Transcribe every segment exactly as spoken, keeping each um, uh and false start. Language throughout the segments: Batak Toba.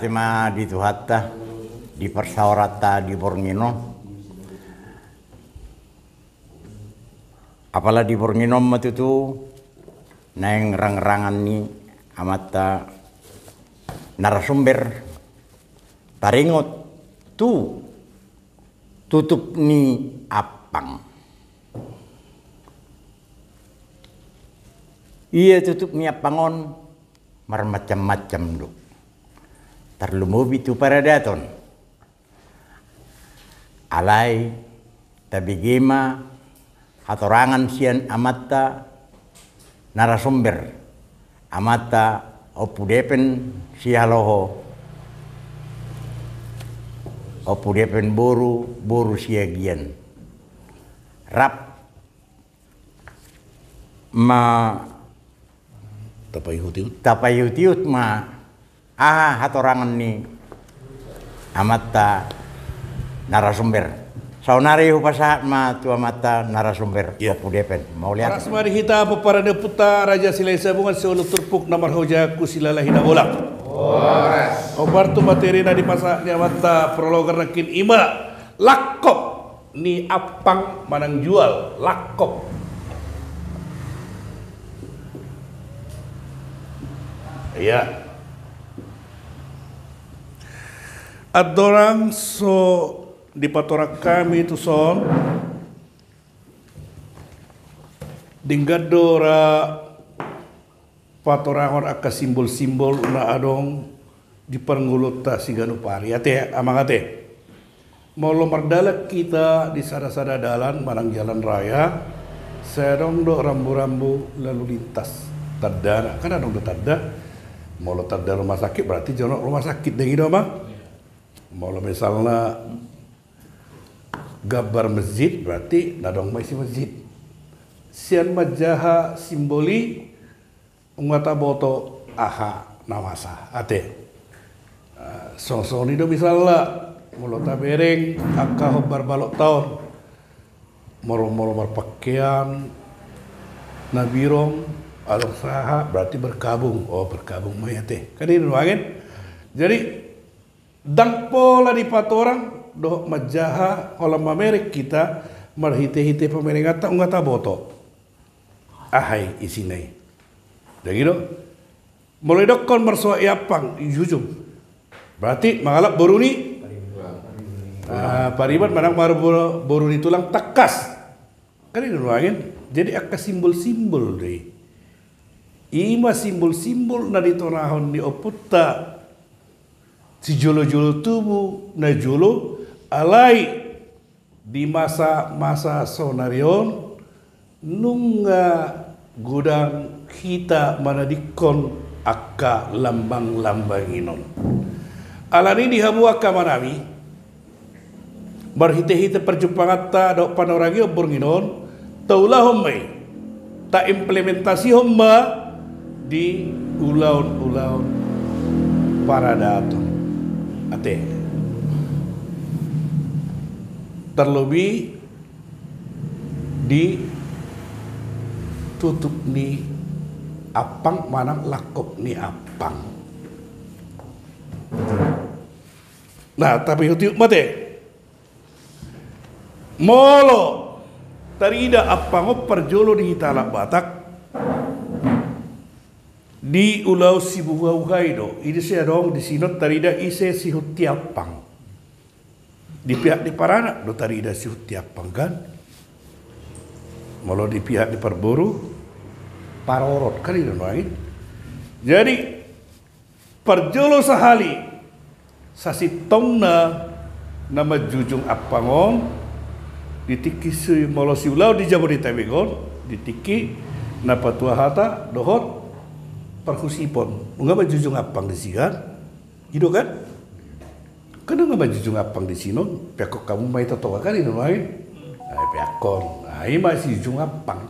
Ima di Tuhanta, di parsaoranta di borngin on. Apala di borngin on ma tutu naeng rangrangan ni amanta narasumber taringot tu tutup ni ampang. Ia tutup ni ampang on marmacam-macam do. Tarlumobi tu paradaton. Alai tabege ma hatorangan sian amanta narasumber, amanta Ompu Depen Sihaloho, Ompu Depen boru, boru Siagian. Rap ma tapaihut-ihut, tapaihut-ihut ma aha hatorangan ni amanta narasumber. Saonari hupasahat ma tu amanta narasumber. Iya. Ompu Depen, mauliate. Horas ma di hita pomparan ni ompunta Raja Silahisabungan, sioloi turpuk na marhoja, silalahi na bolak. Horas. Hombar tu materi na dipasahat ni amanta prologer nangkin, ima langkop ni ampang manang jual, langkop. Iya. Andorang so dipatorang hami tuson, denggan do ra patorangon angka simbol-simbol na adong di parngoluonta siganup ari. Ate, amang ate. Molo mardalan hita di sada-sada dalan manang jalan raya, sai adong do rambu-rambu lalu lintas. Tandana, kan adong do tanda. Molo tanda rumah sakit, berarti jonok rumah sakit, denggan do, amang? Molo misalna gambar masjid, berarti na adong ma isi masjid. Sian manjaha simbol i, nunga taboto aha na masa, ate. Ah, songon i do misalna, molo tabereng angka hombar balokta on, molo, molo marpakkean na birong, adong saha, berarti berkabung. Oh, berkabung ma i, ate. Kan i do nuaeng. Jadi, ndang pola dipatorang dohot manjaha holan mamereng hita, marhite-hite pamerenganta nunga taboto aha i isina i. Jadi do, molo didokkon marsoat i ampang, i jujung. Berarti mangalap boru ni, ah, pariban manang mar-, boru ni tulang tangkas. Kan i do nuaeng. Jadi angka simbol-simbol do i. Ima simbol-simbol na ditonahon ni ompunta sijolo-jolo tubu na jolo, alai di masa-masa saonari on nunga godang hita manadingkon angka lambang-lambang i non. Alani di hamu angka amanami, marhite-hite parjumpanganta dohot panorangion borngin on, taulahon ma i, taimplementasihon ma di ulaon-ulaon paradaton. Ate. Tarlobi di tutup ni ampang manang langkop ni ampang. Nah, tapaihut-ihut ma ate. Molo tarida ampang on parjolo di hita halak Batak, di ulaon sibuha-buhai do. I do sai adong disi non tarida ise sihunti ampang. Di pihak ni paranak do tarida sihunti ampang, kan? Molo di pihak ni parboru, parorot, kan i do nuaeng. Jadi, parjolo sahali, sasintongna na manjujung ampang on, di tingki si, molo siulaon di Jabodetabek on, di tingki na patua hata dohot parhusipon. Nunga manjujung ampang disi, kan? I do, kan? Kan nunga manjujung ampang disi non, peakkon hamu ma i, Toga, kan i do nuaeng. Ai peakkon. Ai ima sijujung ampang.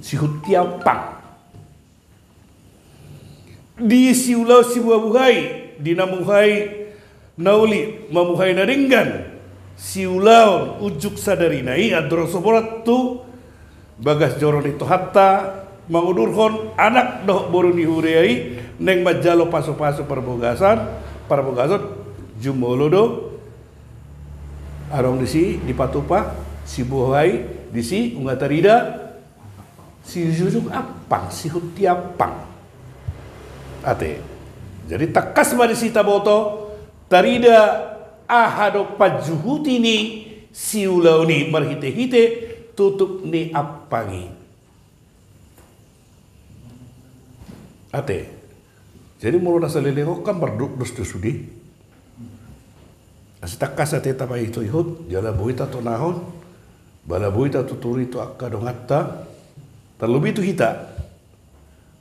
Sihunti ampang. Di siulaon sibuha-buhai, di na muhai na uli, mamuhai na denggan, siulaon unjuk sadari na i, andorang so borat tu bagas joro ni Tuhanta, mangudurhon anak dohot boru ni huria i, naeng manjalo pasu-pasu parbagason, parbogason, jumolo do adong disi dipatupa, sibohai disi, nunga tarida siujung ampang, sihunti ampang. Ate. Jadi tangkas ma disi taboto, tarida aha do panjuhuti ni siulaon i marhitehite tutup ni ampang i. Ate. Jadi molo na saleleng on kan mardokdos do sude. Asi tangkas ate tapaihutihut, jala boi tatonahon, jala boi tatuturi tu angka donganta, tarlobi tu hita.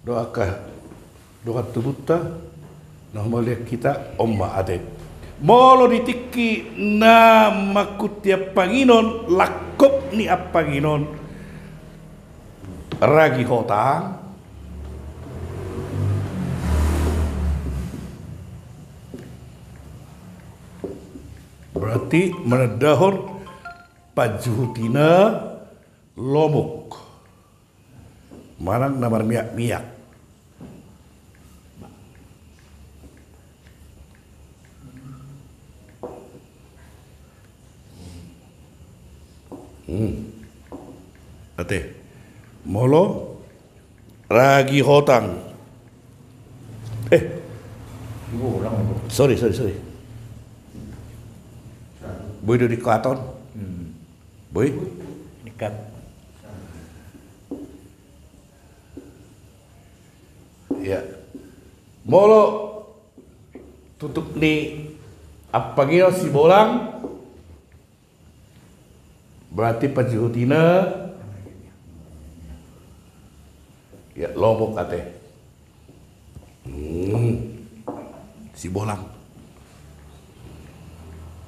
Dohot angka dongan tubunta na humaliang hita on ma ate. Molo di tingki na mangkuti ampang i non, langkop ni ampang i non, ragi hotang, berarti manandahon panjuhutina lomok. Manang na marmiak-miak. Hmm. Ate. Molo ragi hotang. Eh. Sorry, sorry, sorry. Boi do dikaton. Hmm. Boi? Dikat. Ya. Molo tutup ni ampang i on sibolang, berarti panjuhutina, ya, lomok ate. Hmm. Sibolang.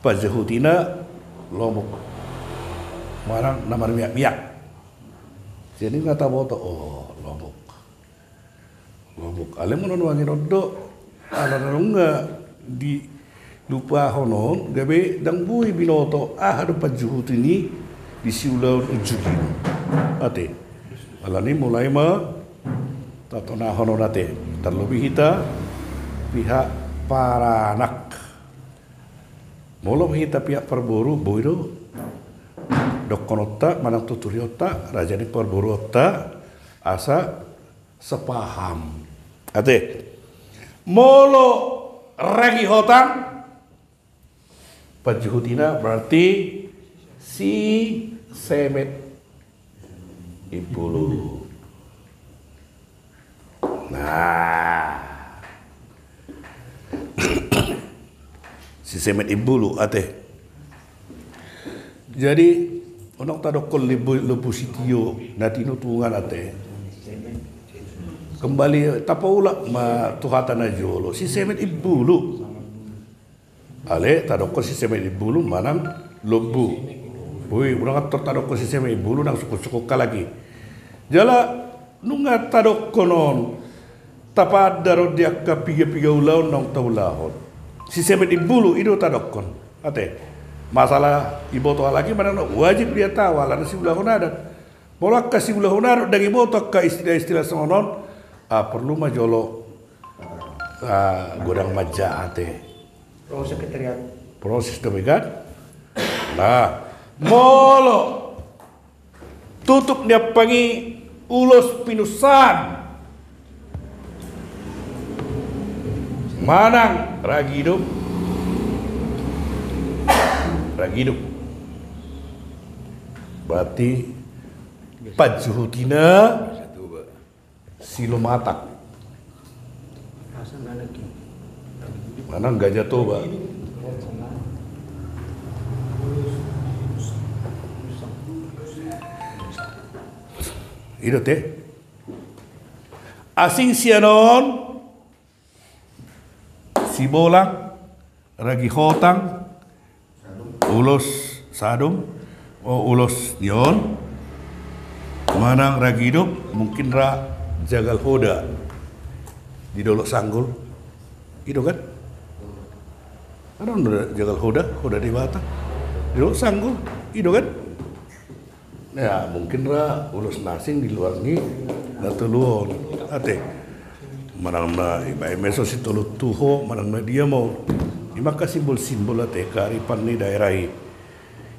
Panjuhutina lomok. Manang na marmiak-miak. Jadi nga taboto, oh, lomok. Lomok. Alai molo nuaeng on do, ala na nunga dilupahon on, gabe ndang boi binoto aha do panjuhuti ni di siulaon ujung i. Ate. Alani mulai ma tatonahon on ate. Tarlobi hita pihak paranak. Molo hita pihak parboru, boi do dohononta manang tuturionta raja ni parboruonta asa sepaham. Ate. Molo ragi hotang, panjuhutina berarti si Semet Imbulu. Nah. Si Semet Imbulu, ate. Jadi, unang tadokkon lembu, lembu sitio, na tinutungan, ate. Kembali, tapaulak ma tu hata na jolo. Si Semet Imbulu. Alai, tadokkon si Semet Imbulu manang lombu. Boi, unang antor tadokkon si Semet Imbulu, nang sukut-sukut halak i. Jala, nunga tadokkon on, tapaandar on di angka piga-piga ulaon naung taulahon. Si Semet Imbulu, i do tadokkon. Ate, masalah iboto halak i manang na wajib dia tahu, alana siulahon adat. Molo angka siulahon adat, ndang iboto angka istilah-istilah songon on, ah, porlu ma jolo, ah, godang manja ate. Pro sekretariat. Proses do megan. Nah, molo tutup ni ampang i ulos pinunsahan. Manang ragi idup. Ragi idup. Berarti panjuhutina si Lumatak. Manang Gajah Toba. I do te. Asing sian on Sibolang, ragi hotang, ulos sadum, o, ulos ni on, manang ragi idup, mungkin ra jagal hoda di Dolok Sanggul. I do kan? Adong do jagal hoda, hoda Debata. Di Dolok Sanggul, i do kan? Ya, mungkin ra ulos na asing di luar ni na tolu on. Ate. manang na ima-ima so sitolon tuho, manang na dia ma on. Ima angka simbol-simbol ate kearifan ni daerah i.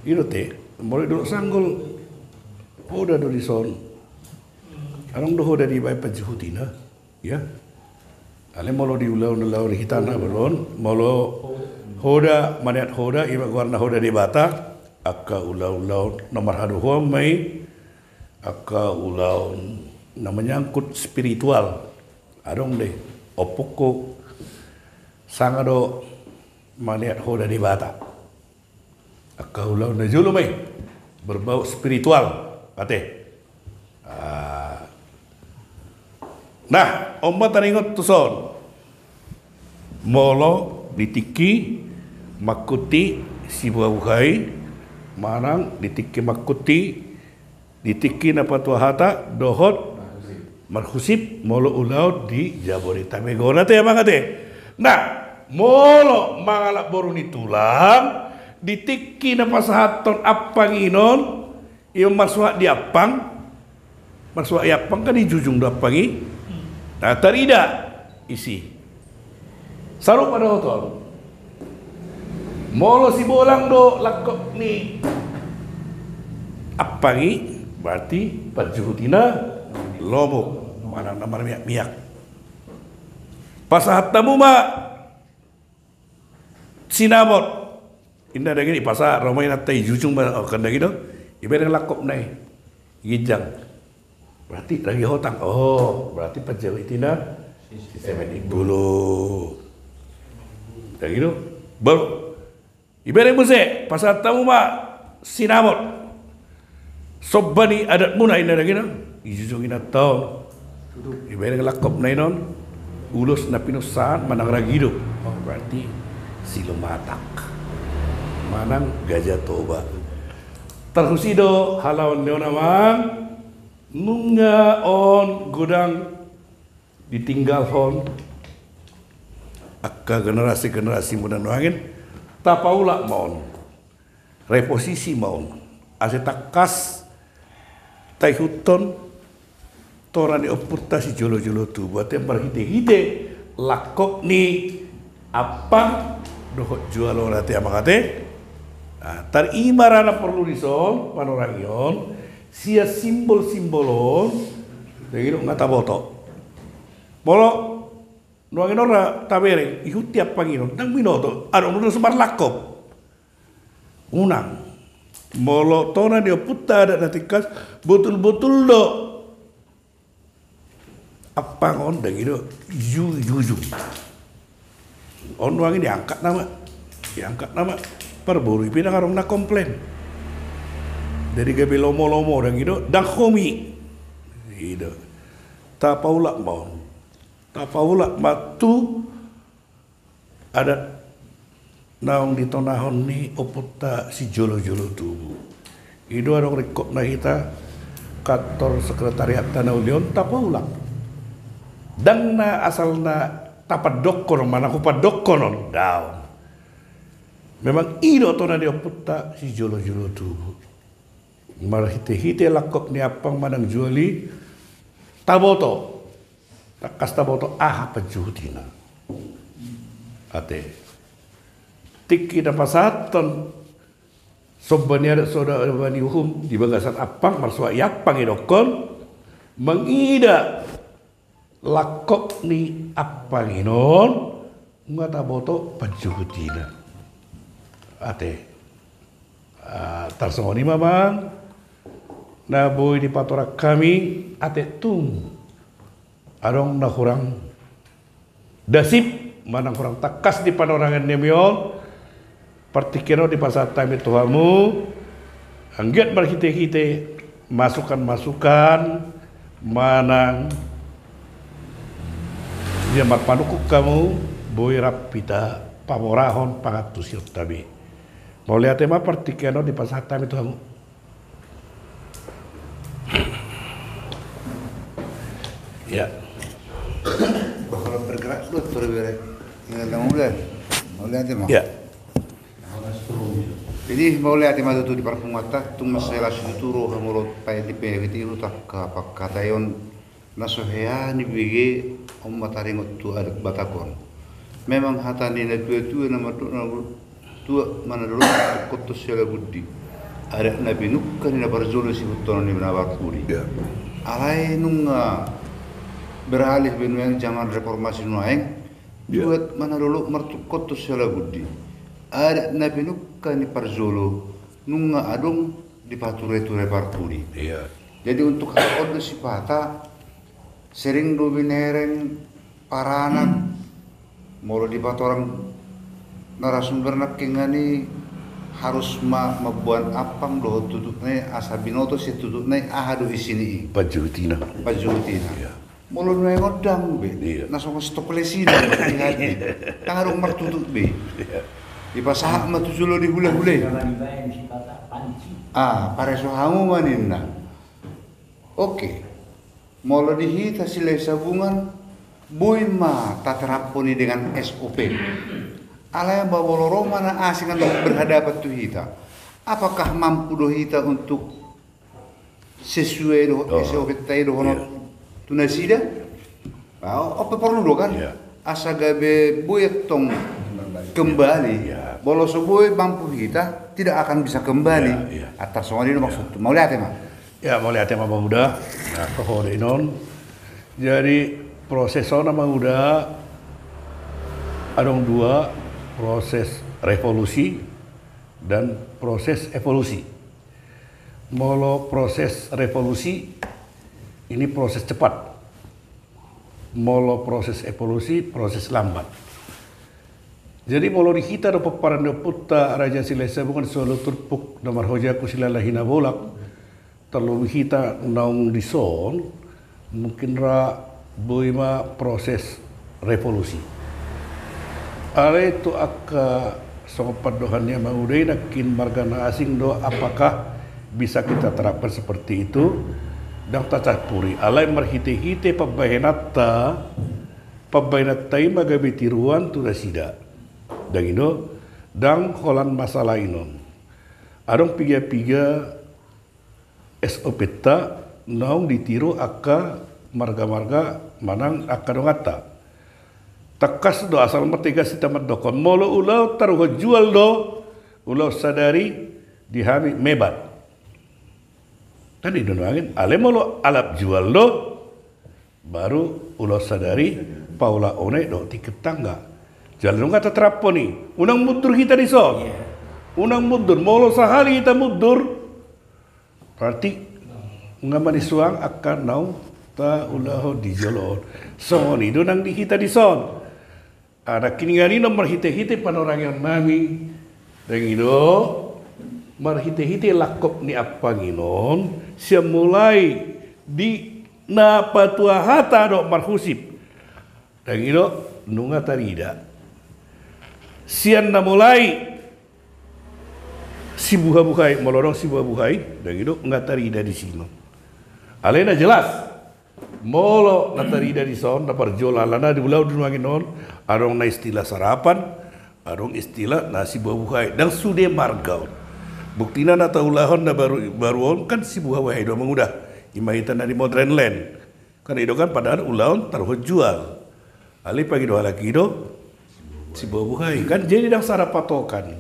I do ate, molo di Dolok Sanggol, hoda do dison. Adong do hoda dibaen panjuhutina. Ya. Alai molo di ulaon-ulaon hita na baru on, molo hoda, manaek hoda, ima goarna hoda Debata, angka ulaon-ulaon na marhadohoan ma i, angka ulaon na menyangkut spiritual. Adong do i, ompungku sanga do manaek hoda Debata. Angka ulaon na jolo ma i, berbau spiritual, ate. Ah. Nah, on ma taringot tuson. Molo di tingki mangkuti sibuhabuha i, manang di tingki mangkuti, di tingki na patua hata dohot marhusip molo ulaon di Jabodetabek on, ate, amang ate. Nah, molo mangalap boru ni tulang, di tingki na pasahathon ampang i non, ima marsuhat di ampang, marsuhat di ampang kan dijujung do ampang i. Nah, tarida isi. Sarupa dohot on. Molo sibolang do langkok ni ampang i, berarti panjuhutina lomo, manang na marmiak-miak. Pasahat hamu ma sinamot. Inda daging i pasahat, ro ma inanta i, jujung ma, oh, kan daging do. Ibereng langkokna i. Ginjang. Berarti ragi hotang. Oh, berarti panjuhutina si Semen Imbulu. Daging do. Baru ibereng muse, pasahat hamu ma sinamot. Somba ni adatmuna, inda daging i, dijujung inanta on. Ibereng langkokna i non, ulos na pinusahan manang ragi do. Oh, berarti Silumatak manang Gajah Toba. Tarhusip do halaon ni on, amang, nunga on godang ditinggalhon angka generasi-generasi muna nuaeng, tapaulak ma on, reposisi ma on, asa tangkas taihuthon tonga ni ompunta sijolo-jolo tubu, ate, marhite-hite langkok ni ampang dohot jual on, ate, amang ate. Nah, tar i ma ra na porlu dison panorangion, sian simbol-simbol on, daging do, nga taboto. Molo nuaeng on ra tabereng, ihuti ampang i non, ndang binoto, adong do na so marlangkop. Unang. Molo tonga ni ompunta adat na tingkas, botul-botul do ampang on, daging do, ju-, jujung. On nuaeng i diangkat nama. Diangkat nama. Parboru i pe ndang adong na komplain. Jadi gabe lomo-lomo, daging do, ndang homi. I do. Tapaulak ma on. Tapaulak ma tu adat naung ditonahon ni ompunta sijolo-jolo tubu. I do adong ringkotna hita, kantor sekretariatta na uli on tapaulak. Ndang na asal na tapandokkon on, manang hupandokkon on, daong. Memang i do tonga ni ompunta sijolo-jolo tubu. Marhite-hite langkok ni ampang manang jual i, taboto. Tangkas taboto aha panjuhutina. Ate. Tingki na pasahathon somba ni adat, somba ni uhum di bagasan ampang, marsuhat i ampang idokkon, mangida langkok ni ampang i non, nga taboto panjuhutina. Ate. Ah, tarsongon i ma, amang, na boi dipatorang hami, ate, tung adong na hurang dasip manang hurang tangkas di panorangion nami on, partingkian on dipasahat hami tu hamu, anggiat marhite-hite masukan-masukan manang dia marpanungkun hamu, boi rap hita paborahon pangantusion nami. Mauliate ma, partingkian on dipasahat hami tu hamu. Ya. Bakal bergerak dulu tuh, bere. Ya, kamu udah. Mauliate ma. Ya. Jadi mauliate ma tutu di parpunguanta, tung mansai las tutu roha molo paete pe hita i, utak ka pangkataion na so hea ni bege. On ma taringot tu adat Batak on. Memang hata ni na tua-tua na mandok na tua ma na dolok martungkothon siala gundi. Adat na pinungka ni na parjolo sihuthon ni na parpudi. Alai nunga beralih be nuaeng zaman reformasi nuaeng. Tua ma na dolok martungkothon siala gundi. Adat na pinungka ni parjolo nunga adong dipature-ture parpudi. Jadi untuk hata on do sipata, sering do binereng paranak, molo dipatorang narasumber nangkin i harus ma mamboan ampang dohot tutupna i asa binoto sian tutupna i aha do isi ni i. Panjuhutina. Panjuhutina. Molo nuaeng on ndang be na songon stopless i na. Ndang adong martutup be. Dipasahat ma tu jolo di hula-hula i. Ah, pareso hamu ma ninna. Oke. Molo di hita Silahisabungan, boi ma taterapon i dengan S O P. Alai ba molo ro ma na asing na berhadapan tu hita, apakah mampu do hita untuk sesuai dohot S O P-ta i dohonon tu nasida? Ope porlu do kan? Asa gabe boi tong kembali. Molo so boi mampu hita, tidak akan bisa kembali. Antar songon i do maksudhu. Mauliate ma. Ya, mauliate ma Manguda. Nah, toho do inon. Jadi proses on Manguda adong dua, proses revolusi dan proses evolusi. Molo proses revolusi ini proses cepat. Molo proses evolusi proses lambat. Jadi molo di hita do pomparan ni ompunta Raja Silahisabungan Solu Turpuk na marhojaku Silalahi Nabolak, terlebih hita naung dison, mungkin ra boi ma proses revolusi. Alai tu angka songon pandohan ni Manguda i nangkin marga na asing do, apakah bisa kita terapkan seperti itu? Ndang tacampuri. Alai marhite-hite pambahenanta, pambahenanta i ma gabe tiruan tu nasida. Ndang i do, ndang holan masalah inon. Adong piga-piga S O P-ta naung ditiru angka marga-marga manang angka donganta. Tangkas do asal ma tegas hita mandokhon molo ulaon taruhon jual do, ulaon sadari di hami mebat. Kan i do nuaeng, alai molo alap jual do, baru ulaon sadari paulaon i dohot tingki tangga. Jala nunga taterapon i. Unang mundur hita dison. Unang mundur. Molo sahali hita mundur, berarti nunga manisuang angka naung taulahon di jolo on. Songon i do nang di hita dison. Nangkin i do marhite-hite panorangion nami. Ndang i do, marhite-hite langkop ni ampang inon sian mulai di na patua hata dohot marhusip. Ndang i do, nunga tarida. Sian na mulai sibuha-buhai, molo adong sibuha-buhai, ndang i do, nunga tarida disi. Alai na jelas, molo na tarida dison, na parjolo alana di ulaon di nuaeng on, adong na istilah sarapan, adong istilah na sibuha-buhai, ndang sude marga on. Buktina na taulahon na baru, baru on kan sibuha-buhai do Manguda. I ma hita na di modern land. Kan i do kan padahal ulaon taruhon jual. Alai pangido halak i do sibuha-buhai. Kan jadi ndang sada patokan.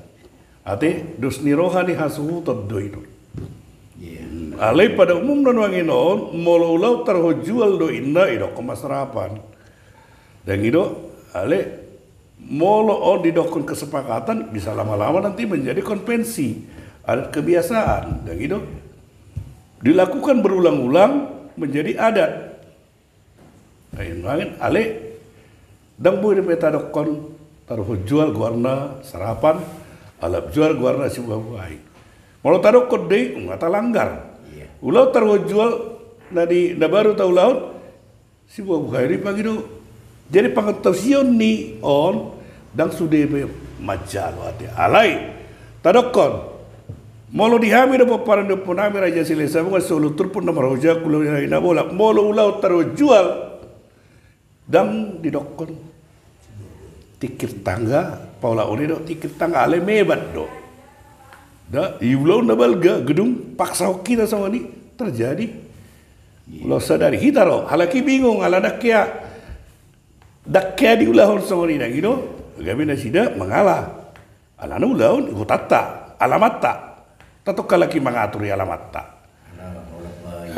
Ate dos ni roha ni hasuhuton do i do. Alai pada umumna nuaeng on molo ulaon taruhon jual do inna idokhon ma sarapan. Ndang i do, alai molo on didokhon kesepakatan bisa lama-lama nanti menjadi konvensi adat kebiasaan. Ndang i do. Dilakukan berulang-ulang menjadi adat. Ai nuaeng alai ndang boi dope tadokhon taruhon jual goarna sarapan, alap jual goarna sibuha-buhai. Molo tadokhon do i nunga talanggar. Ulaon taruhon jual na di na baru taulahon sibuha-buhai do i pangido. Jadi pangantusion ni on ndang sude be manjalo ate. Alai tadokhon molo di hami do pomparan ni ompunami Raja Silahisabungan Solu Turpuk na marhojaku Silalahi Nabolak, molo ulaon taruhon jual ndang didokhon tingki tangga, paulaon i do tingki tangga alai mebat do. Da, i ulaon na balga gedung paksahon hita songon i terjadi. Ulaon sadari hita ro halak i bingung alana kea Ndang hea diulahon songon i, ndang i do. Gabe nasida mangala. Alana ulaon hutanta, alamanta. Tatongka lagi mangatur i alamanta.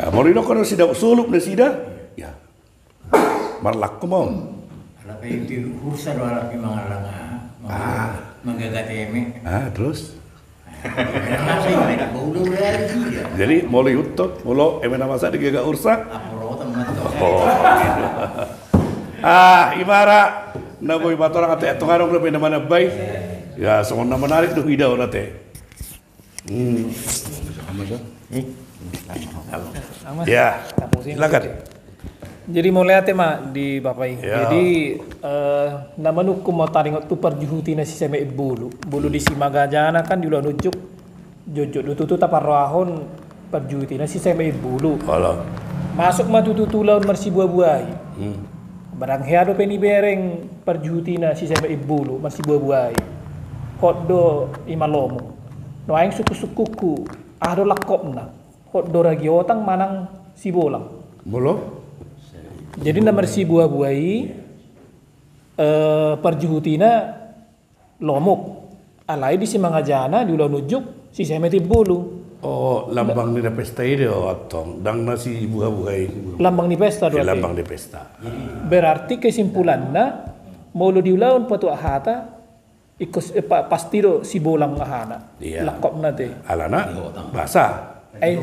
Ah, molo idokkon nasida solup nasida, ya. Marlangku ma on. Alap i di hursa do alap i mangallang, ah, manggagat eme. Ah, terus? Jadi molo ihuthon, molo eme na masa digagat hursa. Oh. Ah, ima ra na boi matorang ate, antong adong dope na manambai. Ya, songon na menarik do huida on ate. Hmm. Ya, silakan. Jadi mauliate ma di Bapak i. Ya. Jadi, eh, na manungkun ma taringot tu parjuhutina si Seme Imbulu. Molo di Simangajana kan di ulaon unjuk, jotjot do tutu taparrohahon parjuhutina si Seme Imbulu. Masuk ma tutu tu ulaon marsibuhabuhai. Hmm. Barang hea dope nibereng parjuhutina si Seme Imbulu marsibuhabuhai. Hot do ima lomo. Nuaeng sungkunsungkunku, aha do langkopna? Hot do ragi otang manang sibolang. Molo? Jadi na marsibuhabuhai, eh, parjuhutina lomo. Alai di Simangajana di ulaon unjuk si Seme Imbulu. Oh, lambang ni na pesta i do antong, ndang na sibuhabuhai. Lambang ni pesta do ate. Lambang ni pesta. Berarti kesimpulanna, molo di ulaon patuak hata, ingkon, eh, pa-, pasti do sibolang ahana. Iya. Langkopna ate. Alana basa. Eh.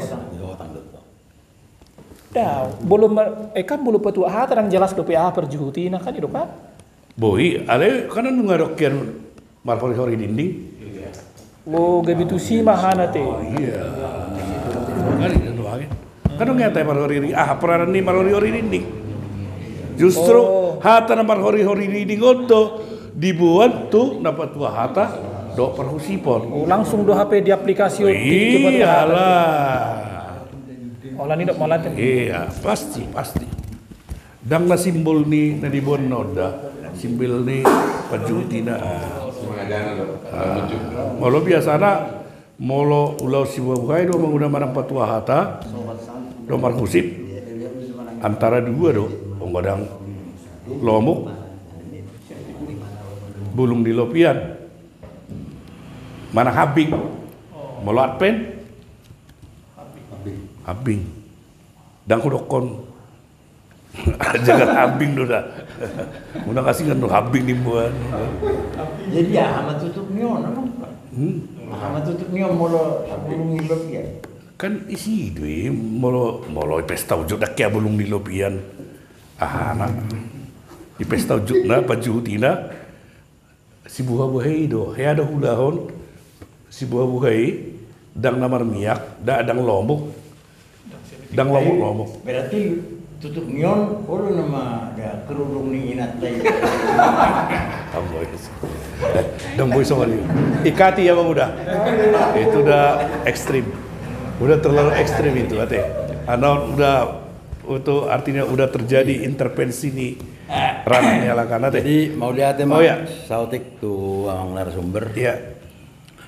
Dao, molo mar-, eh, kan molo patuak hata ndang jelas dope aha parjuhutina kan i do kan? Boi, alai kan nunga adong hian marhorihori dinding. Oh, gabe tusi ma ahana ate. Iya. Kan i do nuaeng. Kan nunga hata marhorihori, aha peranan ni marhorihori dinding. Justru hata na marhorihori dinding on do diboan tu na patuak hata dohot parhusipon. Oh, langsung do hape diaplikasi on. Iyalah. Olah ni dok mauliate. Iya, pasti, pasti. Ndang na simbol ni na diboan na on da, simbol ni parjuhutina. Ah. Molo biasana, molo ulaon sibuhabuhai do manguda manang patuak hata dohot parhusip, antara dua do, anggo ndang lomo, bulung ni lopian, manang hambing, molo Advent, hambing. Ndang hudokkon jagar hambing do da. Unang asing do hambing diboan. Jadi aha ma tutup ni on, apa? Hmm? Aha ma tutup ni on molo bulung ni lopian? Kan isi do i, molo, molo i pesta unjuk ndang hea bulung ni lopian. Ahana. I pesta unjukna, parjuhutina. Sibuhabuhai do, hea do huulahon, sibuhabuhai, ndang na marmiak, ndang, ndang lomo, ndang lomo, lomo. Berarti tutup ni on, olo nama da kerudung ni inanta i. Ndang boi. Ndang boi songon i. Ikati ya bang udah. Itu udah ekstrim. Udah terlalu ekstrim itu ate. Karena udah, itu artinya udah terjadi intervensi ni ranah ni halak an ate. Jadi mauliate ma. Oh, ya. Saotik tu amang narasumber. Iya.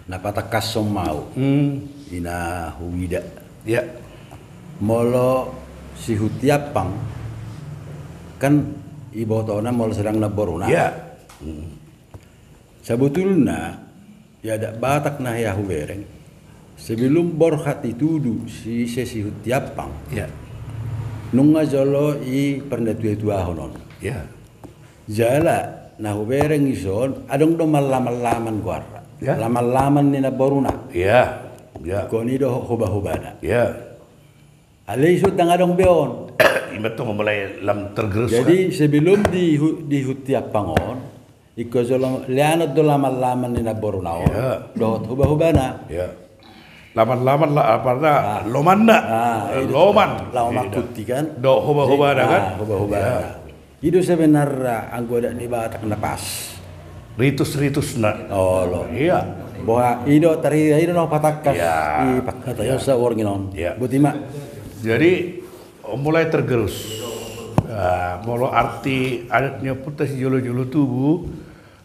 Na patangkashon ma au. Hmm. I na huida. Iya. Molo si Hutiampang kan ibotona molo sedang na boruna. Iya. Hmm. Sabotulna di adat Batak na hea hubereng, sebelum borhat ditudu si, si Hutiampang. Iya. Nunga jolo i parnatua-tuahon on. Iya. Jala na hubereng i son, adong do ma laman-laman goarna. Ya. Laman-laman ni namboruna. Ya. Ya. Ingkon i do hoba-hobana. Ya. Alai i son ndang adong be on. Ima tong mulai lam tergerus. Jadi sebelum di hu-, di Hutiampang on, ingkon jolo leanon do laman-laman ni namboruna on. Ya. Dohot hoba-hobana. Ya. Laman-laman lah, apa na, ah, lomanna. Ah, i do. Loman. Laho mangkuti kan. Dohot hoba-hobana kan. Ah, hoba-hobana. Ya. I do sebenarna anggo adat ni Batak na pas. Ritus-ritusna. Olo. Iya. Boha, i do tarida, i do na patangkas. Iya. I patangkas. Iya. Sa borngin on. Iya. Boti ma. Jadi, oh, mulai tergerus. Ah, molo arti adat ni ompunta sijolo-jolo tubu,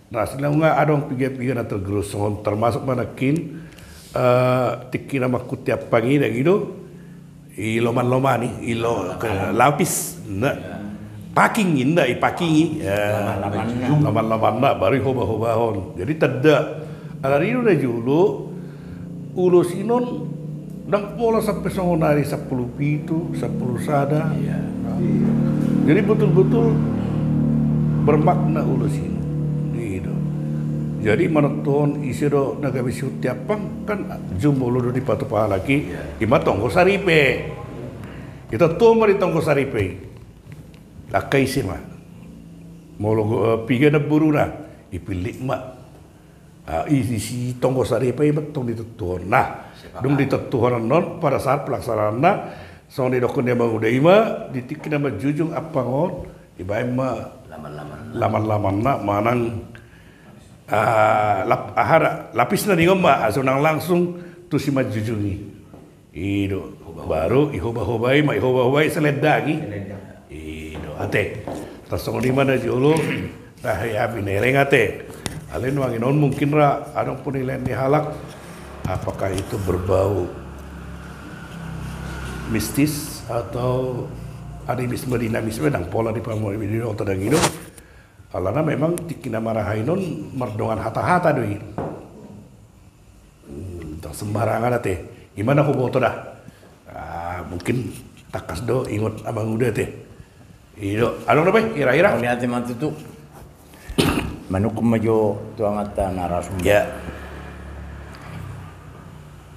nah, asli nunga adong piga-piga na tergerus, songon termasuk ma nangkin, eh, tingki na mangkutiampang i, na i do, i loman-loman i, i lo-, ke-, lapis, na. pakingi, inda i pakingi. Ya. Laman-lamanna. Laman-lamanna, baru ihobahobahon. Jadi tanda. Alani do na jolo, ulos i non ndang pola sampe songon ari sampulu pitu, sampulu sada. Iya. Jadi betul-betul bermakna ulos i. I do. Jadi manonton ise do na gabe sihut tiampang kan jumolo do dipatupa halak i. Iya. Ima tonggo saripe. Ito tuo ma di tonggo saripe i. Angka ise ma. Molo, eh, piga namboruna, ipillit ma. Ah, i, i si tonggo saripe i ma tong ditontuhon. Nah, dung ditontuhon annon, pada saat pelaksanaanna, songon didokkon ni amang uda i ma, di tingki na manjujung ampang on, dibaen ma laman-lamanna manang, ah, lap-, aha da, lapisna ningon ma, asa unang langsung tu si manjujung i. I do. Baru ihobahobahon ma, ihobahobahon i selendang i. I do. Ate. Tarsongon i ma na jolo. Nah, ya, binereng ate. Alai nuaeng on mungkin ra adong penilaian ni halak. Apakah itu berbau mistis atau animisme, dinamisme, ndang pola di pamuli di oto dang i do. Alana memang tingki na maraha i non mardongan hata-hata do i. Hmm, ndang sembarangan ate. Ima na huboto da. Ah, mungkin tangkas do ingot amang uda ate. I do, adong dope, ira-ira. Mauliate ma tutu. Manungkun ma jo tu amanta na rasum. Ya.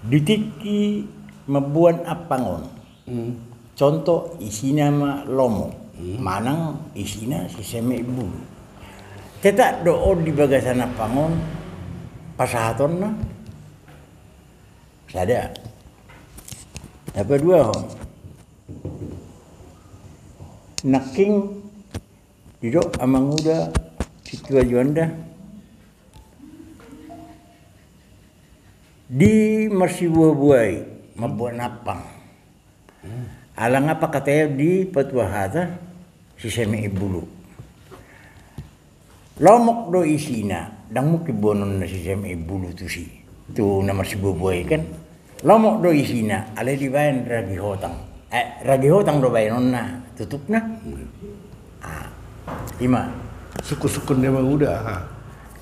Di tingki mamboan ampang on. Hmm. Contoh, isina ma lomo, hmm, manang isina si Seme Imbulu. Tetap do on di bagasan ampang on pasahatonna. Sada. Na paduahon, nangkin didok amang uda, sintua Juanda, di marsibuabua i mamboan ampang. Ala nga pangkataion di patua hata si Seme Imbulu. Lomok do isina, ndang mungkin boanonna si Seme Imbulu tusi, tu na marsibuabua i kan. Lomok do isina, alai dibaen ragi hotang. Eh, ragi hotang do baenonna tutupna. Ah, ima. Sungkun-sungkun ni amang uda, ha.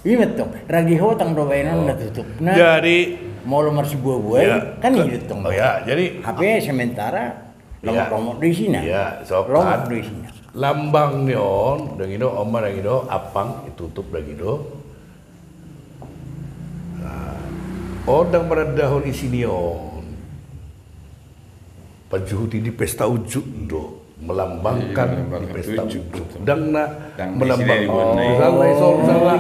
Ima tong, ragi hotang do baenonna tutupna. Jadi, molo marsibuabua i, ya, kan i do tong. Oh ya, jadi hape sementara lomok-lomok do isina. Ya, so lomok do isina. Lambang ni on, dang i do, on ma dang i do, ampang, tutup dang i do. Nah, on ndang manandahon isi ni on. Panjuhuti di pesta unjuk do, melambangkan di pesta unjuk. Ndang na melambangkan. Misalna, misalna,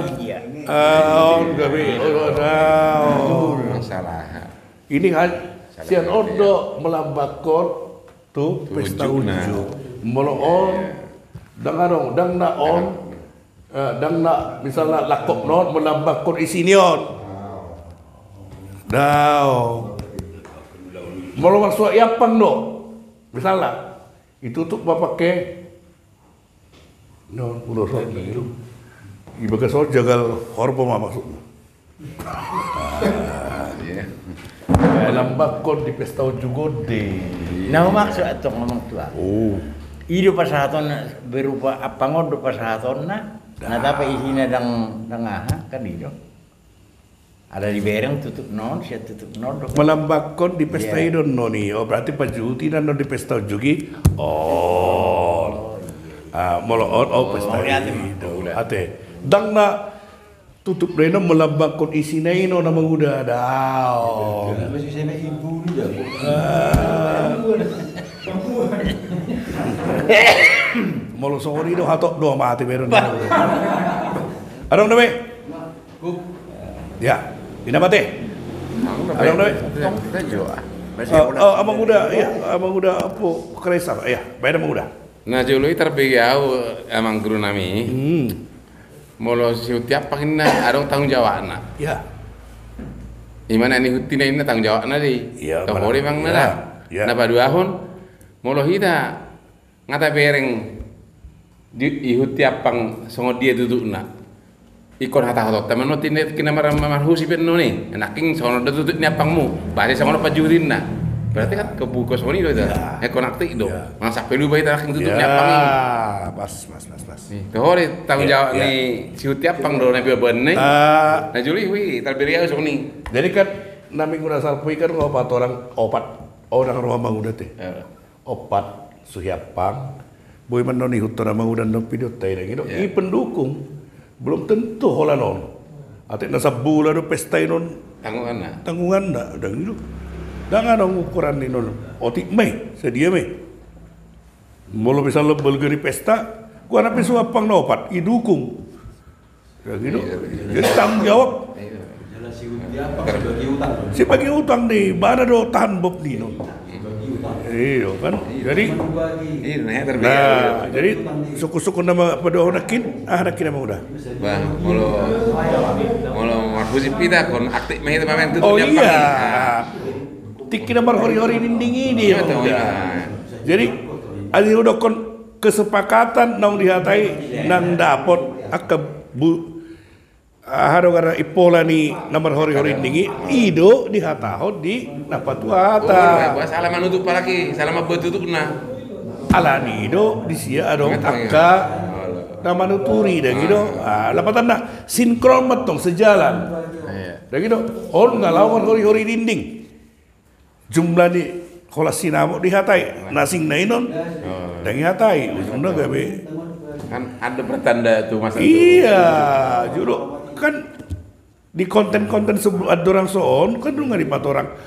ah, on gabe, oh, nah, on. Ini kan sian on do melambangkon tu pesta unjuk. Molo on, ndang adong, ndang na on. Eh, ndang na, misalna, langkok non melambangkon isi ni on. Dao. Molo marsuat i ampang do. Misalna, ditutup ma pake non, ulos on. I bagas on jagal horbo ma maksudna. Ah, iya. Melambangkon di pesta unjuk on do. Na humaksud antong amang tua. Oh. I do pasahaton berupa ampang on do pasahatonna. Na tapa isina ndang, ndang aha, kan i do. Ala dibereng tutupna on, sian tutupna on do. Melambangkon di pesta i do non i. Oh, berarti panjuhuti na non di pesta unjuk i. Oh. Ah, molo on, oh, pesta i do. Ate. Ndang na tutup do i non melambangkon isina i non amang uda, dao. Masih sama ibu ni jago. Ah. Molo songon i do hatop do mate baenon. Adong dope. Ya, ina mate. Adong dope. Amang uda, iya, amang uda, ampo, Kaisar, iya, baen amang uda. Na jolo i tarbege au amang guru nami. Hmm. Molo sihut i ampang inna adong tanggung jawabna. Iya. Ima na nihutina inna tanggung jawabna do i. Iya, tong benar. Hori amang na. Iya. Na paduahon, molo hita nga tabereng di, ihut i ampang songon dia tutupna. Ingkon hatahotonta ma non tinda kina mar-, marhusi pe non i. Nangkin songon on do tutup ni ampangmu. Berarti songon on panjuhutinna. Berarti kan kebuka songoni do ita. Ya. Eh, konak tik do. Ya. Masa pelu bayi tarak itu tuh nyampang ini. Ya, pas, pas, pas, pas. Nih, ke hori tanggung jawab nih si Huti Ampang do nabi aban nih. Ah. Nah, juli wi talberi ya songoni. Jadi kan nami guna salpui kan opat orang, opat orang roha manguda te. Ya. Opat, Suhi Ampang, boi mannon i huta na mangudan dong pidion tai dang i do. Ya. I pendukung, belum tentu holan on. Atik na sabula do pesta i non. Tanggunganna. Tanggunganna, dang i do. Dang adong ukuran ni non. Otik mai, sadia mai. Molo misalnya balga ni pesta, gua na pe Suhi Ampang na opat, i dukung. Ya gitu. Iya, iya. Jadi tanggung jawab. Iya. Si bagi utang di mana do tahan bob nino. Iya kan. Iya. Jadi, nah, jadi suku-suku nama pada onakin, ah, onakin nama udah. Bah, molo, molo marhusip kita kon aktif mah itu mamen tuh. Oh iya. Tingki nama hori-hori dinding ini. Iya, betul. Jadi, adi udah kon kesepakatan naung dihatai nang dapot angka bu, aha do gara ipola ni na marhori-hori dinding i do dihatahon di na patuata. Salah manutup apalagi salah mambuat tutupna. Alani do di sia adong angka na manuturi dang i do. Lapatanna sinkron mantong sejalan. Dang i do on nga laho marhori-hori dinding. Jumlah ni holan sinamot dihatai nasing na inon. Dang dihatai ujungna gabe. Kan ada pertanda tu masa. Iya jolo kan di konten-konten sebelum adorang soon kan dunga di patorang.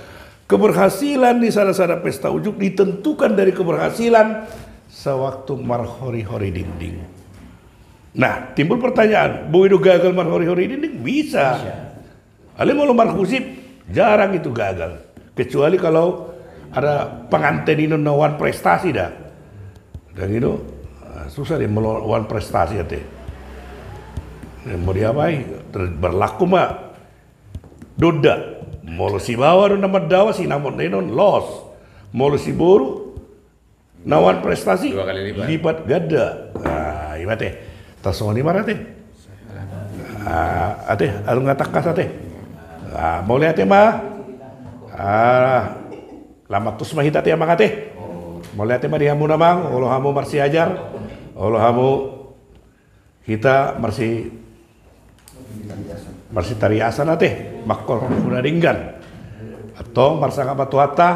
Keberhasilan di sana-sana pesta ujuk ditentukan dari keberhasilan sewaktu marhori-hori dinding. Nah, timbul pertanyaan, boi do gagal marhori-hori dinding? Bisa. Alai molo marhusip jarang itu gagal. Kecuali kalau ada penganten inon na wan prestasi da. Dang i do. Susah dia molo wan prestasi ate. Mau diapai? Berlaku ma. Donda. Molo sibawa do na mandawa sinamot na inon los. Molo siboru na wan prestasi lipat ganda. Ima te tasoni ma ate. Ate alung na tangkas ate. Mauliate ma. Lamat tus ma hita te amang ate. Mauliate ma di hamu na amang olo hamu marsiajar olo hamu. Hita marsi marsitariasan ate mangkorhon huna denggan. Antong marsangap ma Tuhanta.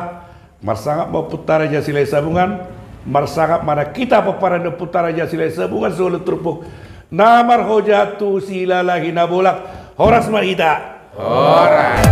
Marsangap ma Ompunta Raja Silahisabungan. Marsangap ma na hita pomparan ni Ompunta Raja Silahisabungan suhulon turpuk na marhojat tu Silalahi Nabolak. Horas ma hita. Horas.